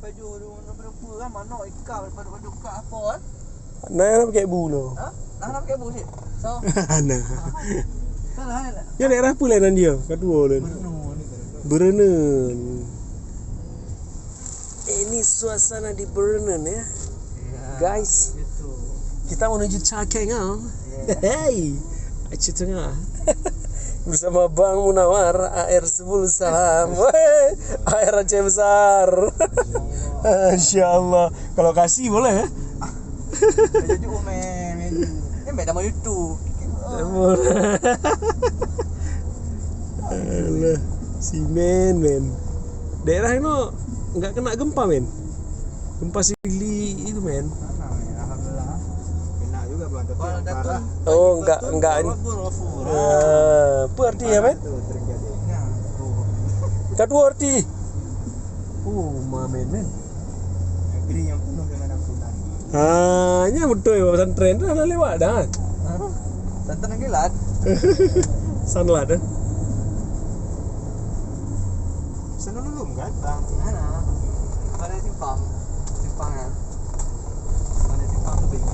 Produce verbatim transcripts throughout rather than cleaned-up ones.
Baju, baju, baju, baju, kan, manok, ikan, baju, baju, ikan, apa, kan? Nah, nak pakai bu tu. Ha? Nah, nak pakai bu, cik? So, Nah. Salah, kan? Ya, daerah apa lain dia? Kedua lain. Berenun. Berenun. Ini suasana di Berenun, ya. Ya, guys, gitu. Kita menuju Cakeng, ah. Ya. Hei, Aceh Tengah. Bersama Bang Munawar, A R sepuluh salam. Weh, A R Aceh Besar. Insya Allah. Kalau kasih boleh, eh? Jadi, oh, men, men. Ni, men, nama YouTube. Boleh. Alah, simen, men. Daerah ni enggak kena gempa, men. Gempa Sili itu, men. Alhamdulillah. Kena juga, Bang. Tapi yang parah. Oh, enggak, enggak. Ah, apa arti ya, men? Itu terjadi. Ya, oh. Enggak dua arti. Oh, ma, men, men. Negeri yang penuh dengan ampunan. Ah, nya beutôi, Bang, pesantren tu dah lewat dah. Ha? Pesantren kilat. Sanlat, eh? Sana dulu kan, Bang? Mana? Pada simpang. Simpang, kan? Pada simpang tu, Bang.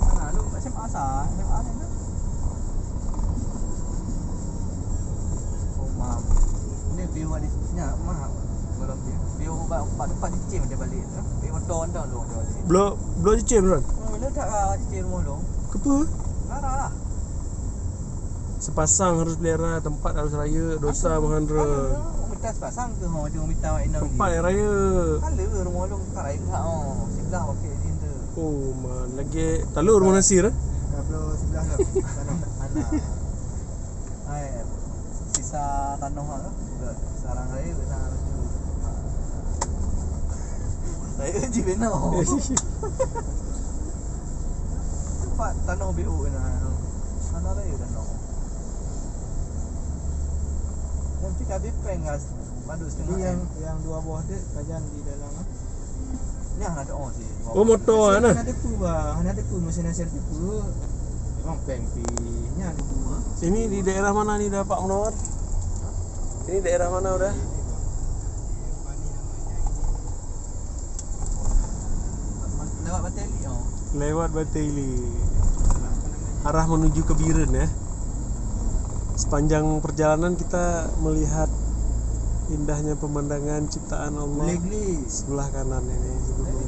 Sana, lu S M A sah, S M A ni, kan? Oh, maaf. Ni view ada nya, maaf. Belum view. View ba, ba tempat cicim dia balik tu. View motor dah lu dia balik. Blok, blok cicim, Ron? Oh, letak ah cicim rumah lu. Kepa? Lara lah. Sepasang harus pelihara, tempat harus raya, dosa menghandra. Kalau minta sepasang ke, ha, cuma minta wak inang. Tempat yang raya. Kalau rumah lu tak raya, ha, oh, sebelah wakil jin tu. Oh, man, lagi talu rumah Nasir, eh? Dah belum sebelah tu. Sana. Anak. Hai, sisa tanoh lah. Sarang raya ke sana laju. Raya ji beno. Tempat tanoh B O kena. Sana raya tanoh. Yang tiga D peng gas. Banduk setengah. Jadi yang, yang dua buah tu kajan di dalam, ah. Ni hana ada oh, sih. Oh, motor, hana. Hana ada pu, bah. Hana ada pu, mesin hasil tu pu. Memang peng pi. Ni ada pu, ah. Ini di daerah mana ni dah, Pak Munawar? Ini daerah mana udah? Lewat Bateli, oh. Lewat Bateli. Arah menuju ke Bireuen, ya. Sepanjang perjalanan kita melihat indahnya pemandangan ciptaan Allah. Boleh geli. Sebelah kanan ini, sebelum, eh,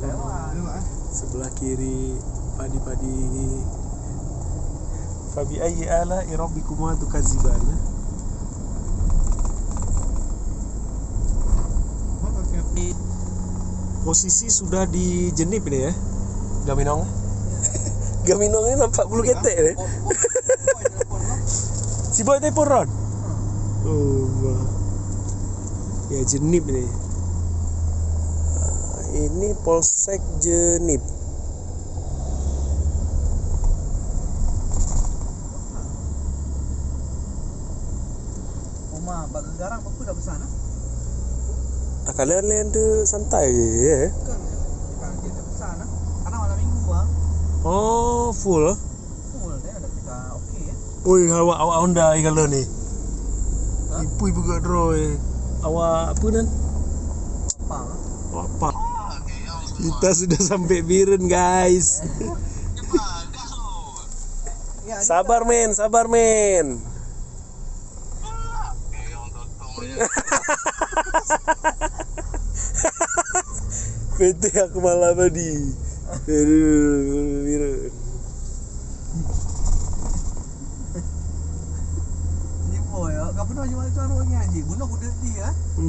lewat. Sebelah kiri padi-padi. Fabi ayyi ala'i rabbikuma tukadziban, eh? Posisi sudah di Jeunieb ni, eh? Gaminong. Gaminong ni nampak bulu ketek ni. Si boy telepon, Ron. Oh, wah. Ya, Jeunieb ni. Ah, ini Polsek Jeunieb. Uma bak geugarang peue dak pesan, ah? Takalon lain tu santai je, ya. Bukan, bukan dia dak pesan, ah. Karena malam minggu, ah. Oh, full, ah. Full, dia ada kita okey, ya. Ui, awak, awak Honda ni kalau ni. Hah? Ipui peugah droe. Awak apa nan? Apa, ah? Apa? Kita sudah sampai Bireuen, guys. Ya, sabar, men, sabar, men. P T Akmal Abadi. Aduh, Bireuen. Ni boy, ah, ka pernah jual tu anak ni, Haji. Bunuh kuda dia, ah.